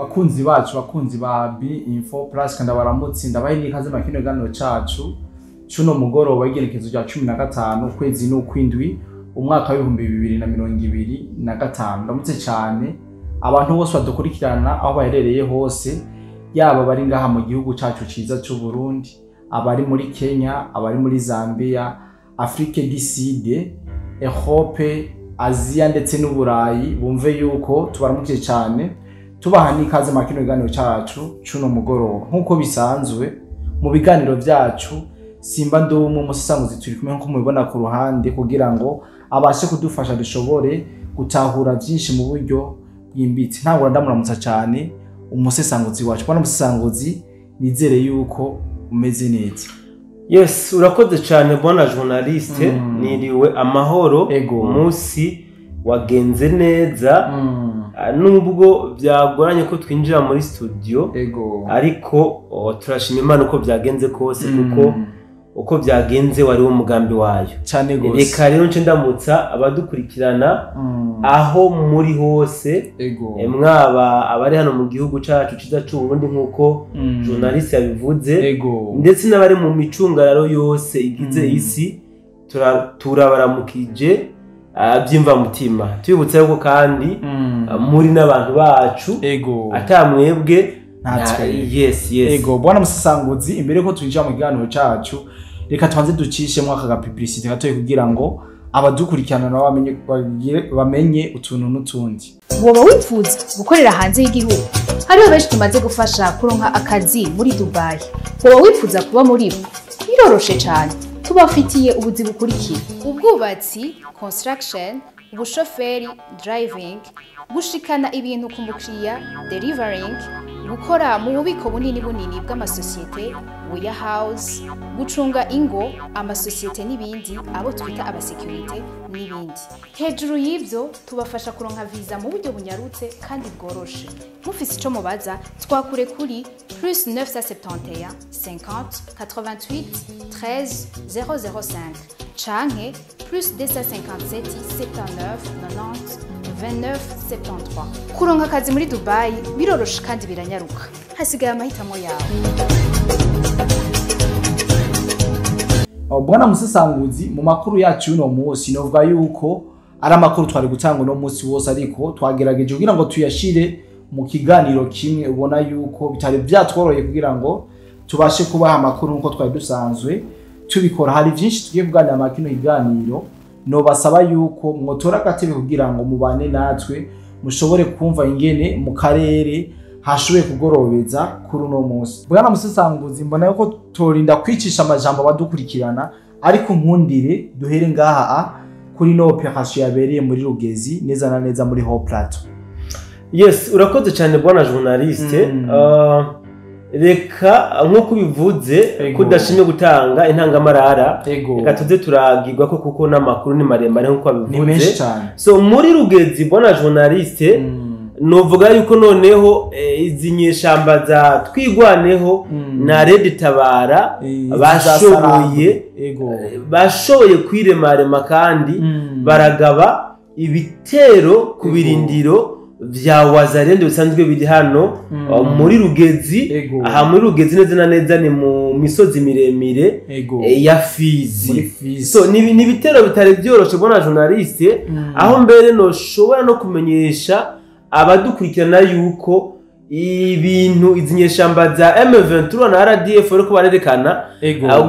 Bakunzi bacu, bakunzi ba B Info Plus, kandi baramutse, ndabahe n'ikaze mu kino kiganiro cacu cuno mugoroba w'igenekezo rya 15 ukwezi n'ukwindwi umwaka w'2025. Ndamutse cyane abantu bose badukurikirana aho baherereye hose, yaba bari ngaha mu gihugu cacu ciza c'u Burundi, abari muri Kenya, abari muri Zambia, Afrique du Sud, Europe, Aziya ndetse n'Uburayi, bumve yuko tubaramukije cyane, tubaha n'ikaze mu kino kiganiro cacu cuno mugoroba. Nk'uko bisanzwe mu biganiro vyacu, simba ndi umwe, umusesanguzi turi kumwe nk'uko mubibona ku ruhande, kugira ngo abashe kudufasha dushobore gutahura vyinshi mu buryo bwimbitse. Ntabwo ndamuramutsa cyane umusesanguzi wacu. Bwana musesanguzi, nizere yuko umeze neza. Yes, urakoze cyane bwana journaliste. Niriwe amahoro. Umunsi wagenze neza. Nubwo byagoranye ko twinjira muri studio, ariko turashima Imana uko byagenze kose, kuko uko byagenze wari wo mugambi wayo. Cyane gose. Reka rero nce ndamutsa abadukurikirana aho muri hose, mwaba abari hano mu gihugu cacu ciza c'u Burundi nk'uko journaliste yabivuze, ndetse n'abari mu micungararo yose igize isi, turabaramukije by'imvamutima, tubibutsa yuko kandi muri n'abantu bacu, atamwebwe Natwe. Yes. Ego, bwana musesanguzi, imbere ko twinjira mu kiganiro cacu, reka tubanze ducishemo aka publicité gatoyi kugira ngo abadukurikirana nabo bamenye, bamenye utuntu n'utundi. Woba wifuza gukorera hanze y'igihugu? Hariho benshi tumaze gufasha kuronka akazi muri Dubai. Woba wifuza kuba muri bo? Biroroshe cyane, tubafitiye ubuzi bukurikira: ubwubatsi, construction, ubushoferi, driving, gushikana ibintu ku mukiriya, delivering, gukora mu bubiko bunini bunini bw'amasosiyete, warehouse, gucunga ingo, amasosiyete n'ibindi, abo twita abasekirite n'ibindi. Hejuru y'ibyo, tubafasha kuronka viza mu buryo bunyarutse kandi bworoshe. Mufise ico mubaza, twakure kuri +971 50 88 13 005 canke +257 79 90 29 73. Kuronka akazi muri Dubai biroroshe kandi biranyaruka, hasigaye amahitamo yawe. Bwana musesanguzi, mu makuru yacu y'uno munsi, novuga yuko ari amakuru twari gutanga uno munsi wose, ariko twagerageje kugira ngo tuyashire mu kiganiro kimwe. Ubona yuko bitari byatworoheye kugira ngo tubashe kubaha amakuru nk'uko twari dusanzwe tubikora. Hari byinshi tugiye kuganira mu kino kiganiro, nobasaba yuko mwotora agatebe kugira ngo mubane natwe, mushobore kumva ingene mu karere hashoboye kugorobeza kuri uno munsi. Bwana musesanguzi, mbona yuko torinda kwicisha amajambo abadukurikirana, ariko nkundire duhere ngaha kuri no opération yabereye muri Rugezi, neza na neza muri Haut Plateau. Yes, urakoze cyane bwana journaliste. Reka nk'uko ubivuze, ko udashimye gutanga intangamarara, reka tuze turagirwa ko, kuko n'amakuru ni maremare nk'uko Ni wabivuze. menshi cyane. So muri Rugezi, bwana journaliste, novuga yuko noneho izi nyeshamba za Twigwaneho na Red Tabara bashoboye bashoboye kwiremarema kandi baragaba ibitero ku birindiro vya Wazalendo bisanzwe biri hano muri Rugezi. Aha muri Rugezi neza na neza ni mu misozi miremire ya Fizi. Muri Fizi. So ni ibitero bitari byoroshe, bwana journaliste, aho mbere noshobora no kumenyesha abadukurikirana yuko ibintu izi nyeshamba za M23 na RDF bariko barerekana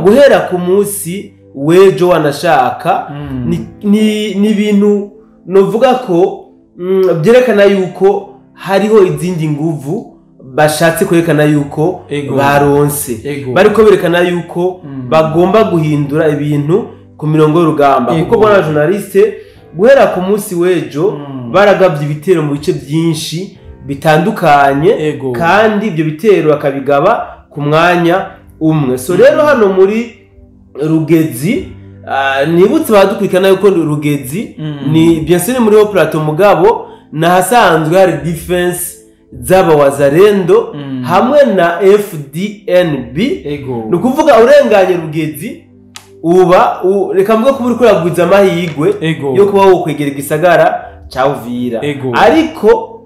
guhera ku munsi w'ejo wanashaka, ni ibintu novuga ko byerekana yuko hariho izindi nguvu bashatse kwerekana yuko baronse, bariko berekana yuko bagomba guhindura ibintu ku mirongo y'urugamba, kuko bwana journaliste, guhera ku munsi w'ejo baragabye ibitero mu bice byinshi bitandukanye, kandi ibyo bitero bakabigaba ku mwanya umwe. So rero hano muri Rugezi, nibutse badukurikirana yuko Rugezi ni bien sûr muri Haut Plateau, mugabo nahasanzwe hari défense z'aba Wazalendo hamwe na FDNB. Ni ukuvuga urenganye Rugezi uba reka mvuge ko uriko uragwiza amahirwe yo kuba wokwegera igisagara ca Uvira. Ariko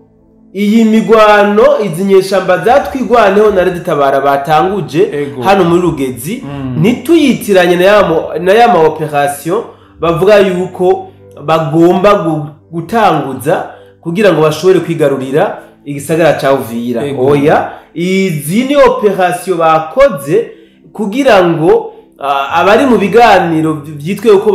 Iyi migwano, izi nyeshamba zatwigwaneho na Red Tabara batanguje hano muri Rugezi, ntituyitiranye na ya ma operation bavuga yuko bagomba gutanguza kugira ngo bashobore kwigarurira igisagara ca Uvira. Oya, izi ni operation bakoze kugira ngo abari mu biganiro vyitwe yuko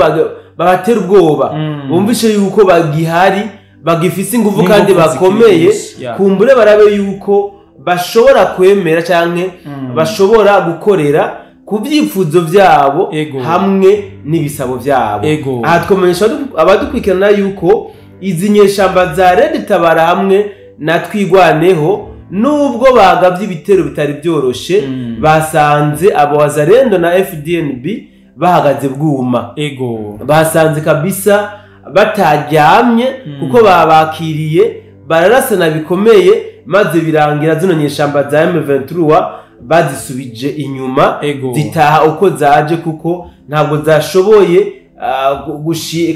babatera ubwoba, bumvishe yuko bagihari, bagifise inguvu kandi bakomeye, kumbure barabe yuko bashobora kwemera canke bashobora gukorera ku vyifuzo vyabo hamwe n'ibisabo vyabo. Aha twomenyesha abadukurikirana yuko izi nyeshamba za Red Tabara hamwe na Twigwaneho, nubwo bagavye ibitero bitari byoroshe, basanze abo Wazalendo na FDNB bahagaze bwuma. Basanze kabisa bataryamye, kuko babakiriye bararasana bikomeye, maze birangira zino nyeshamba za M23 bazisubije inyuma, zitaha uko zaje, kuko ntabwo zashoboye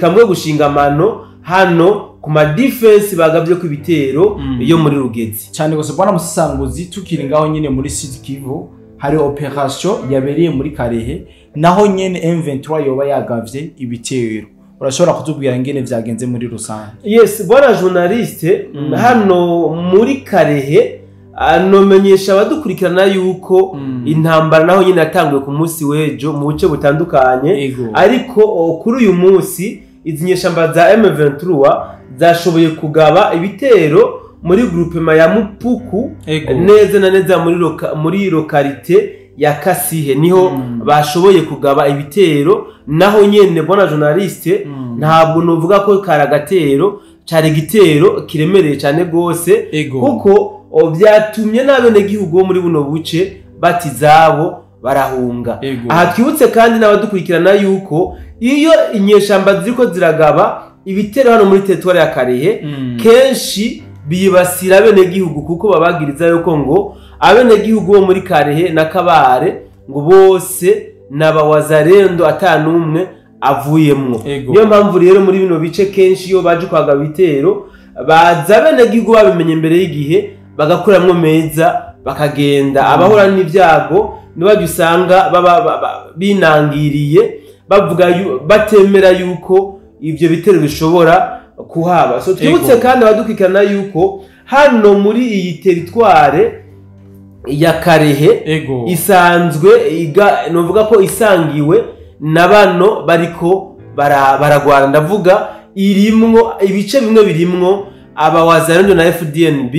kamwe gushinga amano hano ku ma defense bagavye ku bitero yo muri Rugezi. Cyane gose bwana Musasanguzi, tukiri ngaho nyine muri Sud Kivu, hari operation yabereye muri Karehe, naho nyene M23 yoba yagavye ibitero. Urashobora kutubwira ingene vyagenze muri rusange? Yes, bwana journaliste, hano muri Karehe anomenyesha abadukurikirana yuko intambara naho nyine yatanguye ku munsi w'ejo mu bice butandukanye, ariko kuri uyu munsi izi nyeshamba za M23 zashoboye kugaba ibitero muri groupement ya Mupuku, neza na neza muri localité ya Kasihe, niho bashoboye kugaba ibitero. Naho nyene bona journaliste, ntabwo novuga ko karagatero, cari igitero kiremereye cyane gose, kuko byatumye n'abene gihugu bo muri buno buce batizabo barahunga. Aha twibutse kandi n'abadukurikirana yuko iyo inyeshamba ziriko ziragaba ibitero hano muri territoire ya Karehe, kenshi bibasira abene gihugu, kuko babagiriza yuko ngo abene gihugu bo muri Karehe na Kabare ngo bose n'abawazarendo atanumwe avuyemwo. Niyo mpamvu rero muri bino bice kenshi iyo baje kwagaba ibitero baza abene gihugu babimenye imbere y'igihe, bagakuramwo meza bakagenda. Abahura n'ibyago nibaje usanga baba binangiriye, bavuga batemera yuko ivyo bitero bishobora kuhaba. So twibutse kandi abadukurikirana yuko hano muri iyi territoire ya Karehe isanzwe novuga ko isangiwe na bano bariko baragwana, ndavuga irimwo ibice bimwe birimwo abawazarendo na FDNB,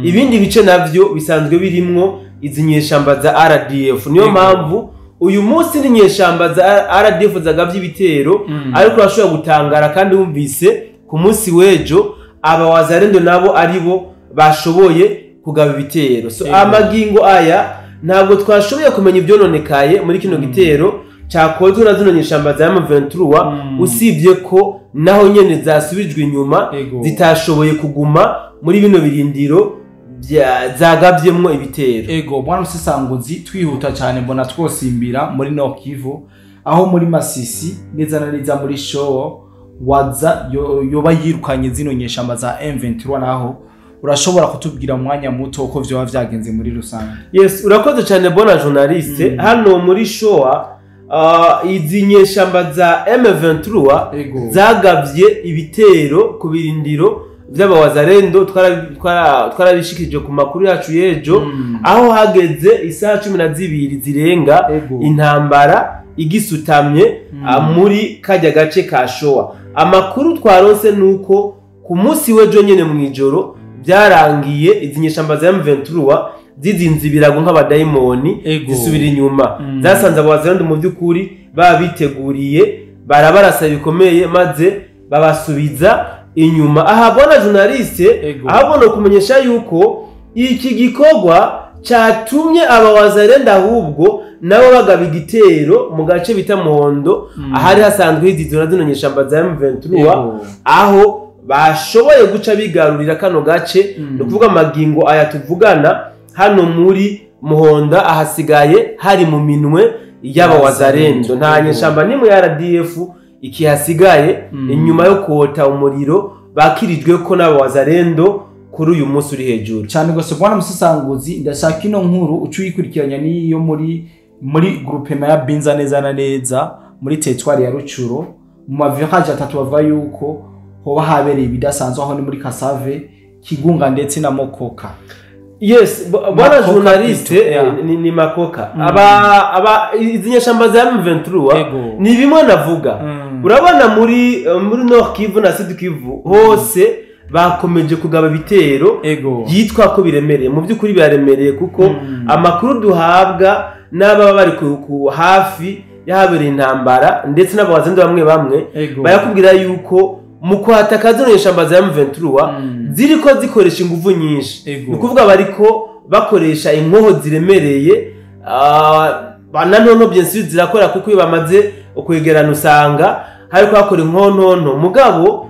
ibindi bice navyo bisanzwe birimwo izi nyeshamba za RDF. Niyo mpamvu uyu munsi ni nyeshamba za RDF zagavye ibitero, ariko urashobora gutangara kandi wumvise ku munsi w'ejo abawazarendo nabo aribo bashoboye kugaba ibitero. So amagingo aya ntabwo twashoboye kumenya ivyononekaye muri kino gitero cyakozwe na zino nyeshamba za M23, usibye ko naho nyene zasubijwe inyuma, zitashoboye kuguma muri bino birindiro zagavyemwo ibitero. Ego bwana Musasanguzi, twihuta cyane mbona twosimbira muri Nord Kivu, aho muri Masisi neza na neza muri Showo waza yoba yirukanye zino nyeshamba za M23, naho urashobora kutubwira mwanya muto uko vyoba vyagenze muri rusange? Yes, urakoze cyane bona journaliste. Hano muri Showa izi nyeshamba za M23 zagavye ibitero ku birindiro vy'abawazarendo, twarabishikirije ku makuru yacu yejo, aho hageze isaha 12 zirenga intambara igisutamye muri kajya gace ka Showa. Amakuru twaronse nuko ku munsi w'ejo nyene mwijoro byarangiye izi nyeshamba za M23 zizinze ibirago nk'abadayimoni zisubira inyuma. Zasanze abawazarendo mu by'ukuri babiteguriye, barabarasa bikomeye maze babasubiza inyuma. Aha bona journaliste, ahabona kumenyesha yuko iki gikorwa cyatumye abawazarenda ahubwo nabo bagaba igitero mu gace bita Muhondo, ahari hasanzwe hizizwe na zino nyeshamba za M23, aho bashoboye guca bigarurira kano gace. No kuvuga amagingo aya tuvugana hano muri Muhonda ahasigaye hari mu minwe y'abawazarendo, nta nyeshamba nimwe ya RDF ikihasigaye inyuma yo kota umuriro bakirijwe ko n'abawazarendo Kuri uyu munsi uri hejuru cyane gose. Bwana Musesanguzi, ndashaka ino nkuru uca uyikurikiranya n'iyo muri groupement ya Binza, neza na neza muri territoire ya Rutshuru, mu mavillages atatu bavuga yuko hoba habereye ibidasanzwe. Aho ni muri Kasave, Kigunga ndetse na Mokoka. Yes, bwana Makoka journaliste. plutôt, yeah. Ni Makoka. Aba izi nyeshamba za M23 ni bimwe navuga. Urabona muri Nord Kivu na Sud Kivu hose bakomeje kugaba ibitero byitwa ko biremereye. Mu by'ukuri biraremereye, kuko amakuru duhabwa n'ababa bari ku hafi y'ahabereye intambara ndetse n'abawazendo bamwe bamwe bayakubwira yuko mu kwataka zino nyeshamba za M23 ziriko zikoresha inguvu nyinshi. Ni ukuvuga bariko bakoresha inkoho ziremereye, na ntonto bien sûr zirakora, kuko iyo bamaze kwegerana usanga hariko hakora inkontonto. Mugabo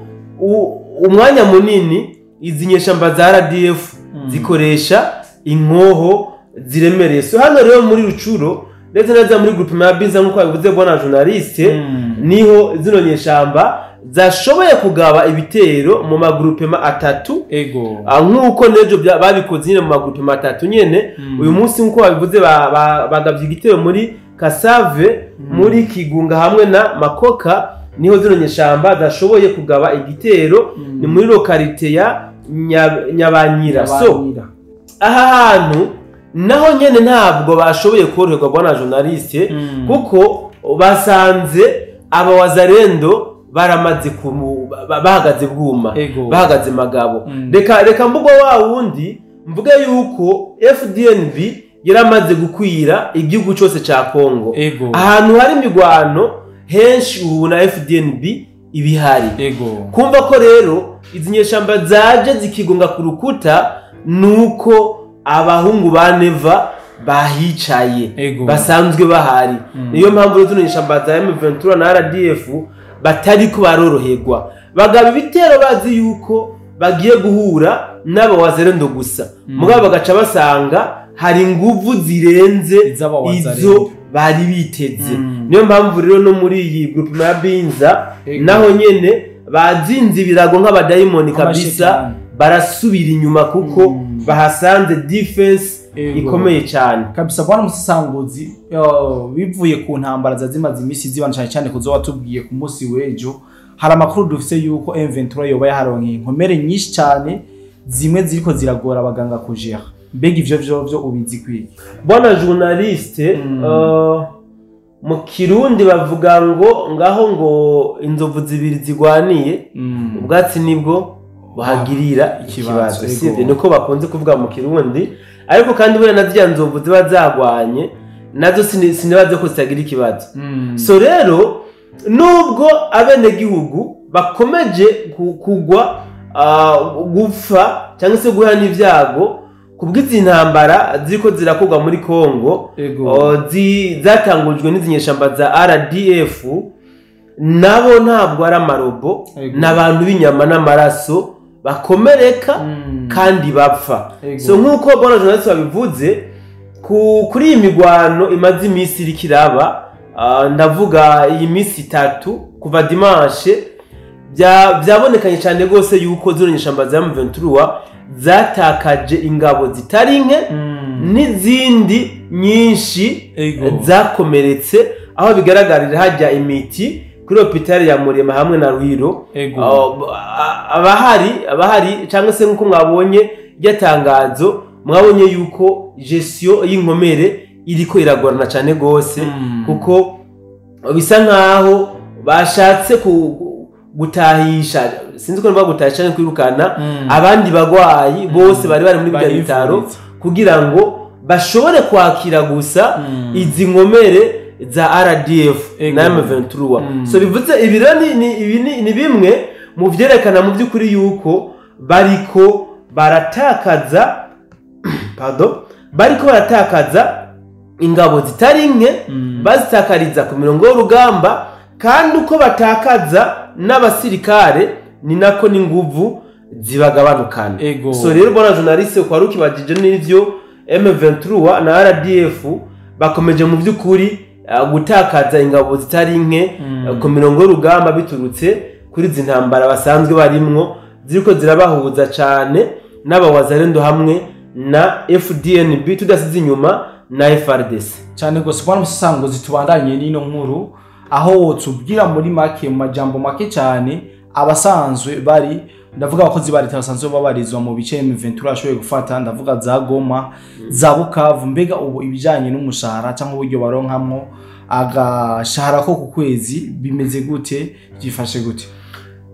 umwanya munini izi nyeshamba za RDF zikoresha inkoho ziremereye. So hano rero muri Rutshuru, ndetse neza muri groupement ya Binza, nk'uko babivuze bwana journaliste, niho zino nyeshamba zashoboye kugaba ibitero mu magroupements atatu. Ah, nk'uko n'ejo babikoze nyine mu magroupements atatu nyene. Uyu munsi, nk'uko babivuze, bagabye igitero muri Kasave, muri Kigunga hamwe na Makoka. Niho zino nyeshamba zashoboye kugaba igitero. Ni muri localité ya Nyabanyira. So Nyabanyira. aha hantu naho nyene ntabwo bashoboye koroherwa, bwana journaliste, kuko basanze aba wazalendo baramaze bahagaze bwuma, bahagaze magabo. Reka mvugo wa wundi mvuge yuko FDNB yaramaze gukwira igihugu cyose ca Kongo. Ahantu hari imigwano henshi ubu na FDNB ibihari. Kumva ko rero izi nyeshamba zaje zikigonga ku rukuta, nuko abahungu ba Neva bahicaye, basanzwe bahari. Niyo mpamvu rero zino nyeshamba za M23 na RDF batariko baroroherwa. Bagaba ibitero bazi yuko bagiye guhura n'aba wazalendo gusa, mugabo bagaca basanga hari inguvu zirenze Iz'aba wazalendo. izo bari biteze. Niyo mpamvu rero no muri iyi groupement ya Binza naho nyene bazinze ibirago nk'abadayimoni kabisa, Nk'amashitani. barasubira inyuma kuko bahasanze defense ikomeye cyane. Kabisa, bwana Musesanguzi. Bivuye ku ntambara za zimaze iminsi ziba, cyane cyane kuzo watubwiye ku munsi w'ejo, hari amakuru dufise yuko M23 yoba yaharonkeye inkomere nyinshi cyane, zimwe ziriko ziragora abaganga kujera. Mbega ivyo vyo ubizi kwiki? Bwana journaliste, mu Kirundi bavuga ngo ngaho ngo inzovu zibiri zigwaniye, ubwatsi nibwo buhagirira ikibazo, ikibazo. Ego. Sivyo? Niko bakunze kuvuga mu Kirundi. Ariko kandi buriya na ziriya nzovu ziba zagwanye nazo sinibaze ko zitagira ikibazo. So rero nubwo abenegihugu bakomeje kugwa, gupfa cyangwa se guhura n'ibyago kubw'izi ntambara ziriko zirakorwa muri Kongo, zatangujwe n'izi nyeshamba za RDF, nabo ntabwo ari amarobo, n'abantu b'inyama n'amaraso bakomereka kandi bapfa. So nk'uko bwana journaliste babivuze, kuri iyi migwano imaze iminsi iriko iraba, ndavuga iyi minsi 3 kuva dimanche, byabonekanye cyane rwose yuko zino nyeshamba za M23 zatakaje ingabo zitari nke n'izindi nyinshi zakomeretse, aho bigaragarira hajya imiti kuri hôpital ya Murema hamwe na Rwiro. Abahari cyangwa se nk'uko mwabonye ryatangazo, mwabonye yuko gestion y'inkomere iriko iragorana cyane gose, kuko bisa nkaho bashatse gutahisha, sinzi ko niba gutahisha cyangwa kwirukana abandi bagwayi bose bari muri bya bitaro Barivuriza. kugira ngo bashobore kwakira gusa izi nkomere za RDF na M23. So bivuze ibi rero ibi ni bimwe mu vyerekana mu by'ukuri yuko bariko baratakaza, pardon, bariko baratakaza ingabo zitari nke, bazitakariza ku mirongo y'urugamba. Kandi uko batakaza n'abasirikare ni nako n'inguvu zibagabanukana. So rero bwana journaliste, kwa rukibajije n'ivyo, M23 na RDF bakomeje mu by'ukuri gutakaza ingabo zitari nke ku mirongo y'urugamba, biturutse kuri izi ntambara basanzwe barimwo ziriko zirabahuza cyane. n'abawazalendo hamwe na FDNB, tudasize inyuma na FARDC. Cyane gose, bwana musasanguzi, tubandanye n'ino nkuru aho wotubwira muri make, mu majambo make cyane, abasanzwe bari, ndavuga abakozi ba leta basanzwe babarizwa mu bice M23 ashoboye gufata, ndavuga za Goma, za Bukavu. Mbega ubu ibijanye n'umushahara cyangwa uburyo baronkamwo agashahara ko ku kwezi bimeze gute, byifashe gute?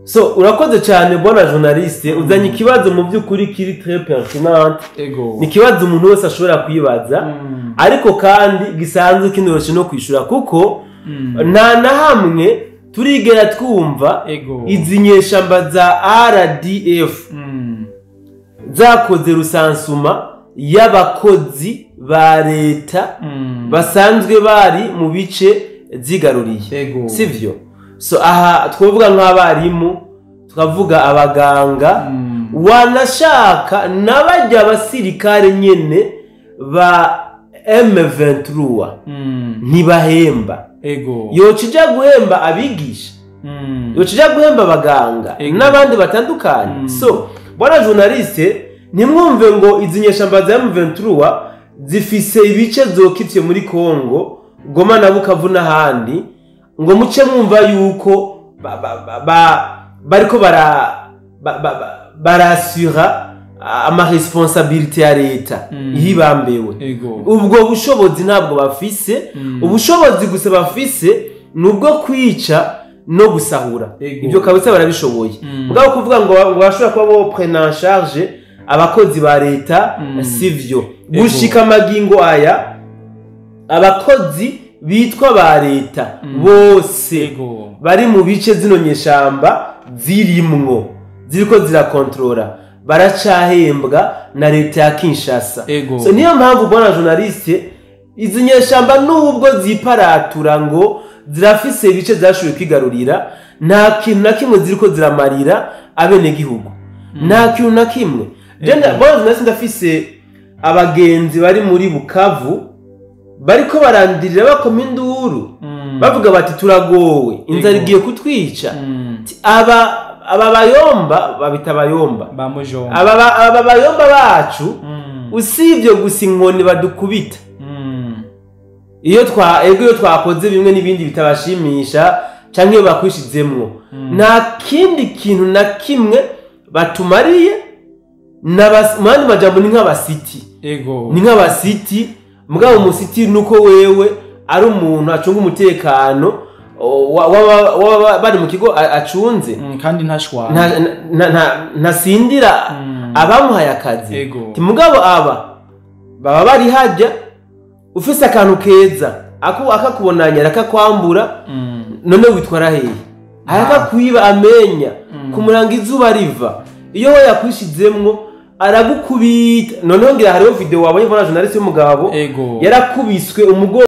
So urakoze cyane, bwana journaliste, uzanye ikibazo mu by'ukuri kiri très pertinent. Ni ikibazo umuntu wese ashobora kwibaza, ariko kandi gisanzwe kinoroshe no kwishura, kuko nta na hamwe turigera twumva izi nyeshamba za RDF zakoze recensement y'abakozi ba leta basanzwe bari mu bice zigaruriye. Sivyo? So aha twavuga nk'abarimu, tukavuga abaganga, wanashaka n'abajya abasirikare nyene ba M23 ntibahemba. Yoca ija guhemba abigisha, yoca ija guhemba abaganga n'abandi batandukanye. So bwana journaliste, ntimwumve ngo izi nyeshamba za M23 zifise ibice zokivye muri Congo, Goma na Bukavu n'ahandi, ngo muce mwumva yuko bariko barasura ama responsabilité ya leta ihibambewe. Ubwo bushobozi ntabwo bafise. Ubushobozi gusa bafise ni ubwo kwica no gusahura. Ibyo kabisa barabishoboye. Mugabo kuvuga ngo bashobora kuba bo prendre en charge abakozi ba leta, sivyo. Gushika amagingo aya, abakozi bitwa ba leta bose bari mu bice zino nyeshamba zirimwo, ziriko zirakontorora, baracahembwa na leta ya Kinshasa. So niyo mpamvu, bwana journaliste, izi nyeshamba nubwo ziparatura ngo zirafise ibice zashoboye kwigarurira, nta kintu na kimwe ziriko ziramarira abenegihugu, nta kintu na kimwe. Bwana journaliste, ndafise abagenzi bari muri Bukavu bariko barandirira, bakoma induru, bavuga bati: "Turagowe, inzara igiye kutwica." Aba bayomba, babita bayomba, ba mujomba, aba bayomba bacu, usibye gusa inkoni badukubita iyo twa ego, iyo twakoze bimwe n'ibindi bitabashimisha canke iyo bakwishizemwo, nta kindi kintu na kimwe batumariye. Mu yandi majambo ni nk'abasiti. Ni nk'abasiti. Mugabo umusiti nuko wewe ari umuntu acunga umutekano bari mu kigo acunze. Kandi ntashwana. Ntasindira abamuhaye akazi. Mugabo aba baba bari hajya, ufise akantu keza akakubonanya arakakwambura. None witwara hehe? Arakakwiba amenya kumuranga izuba riva. Iyo we yakwishizemwo aragukubita. Noneho ngira hariho video wabonye, mbona journaliste y'umugabo yarakubiswe umugongo.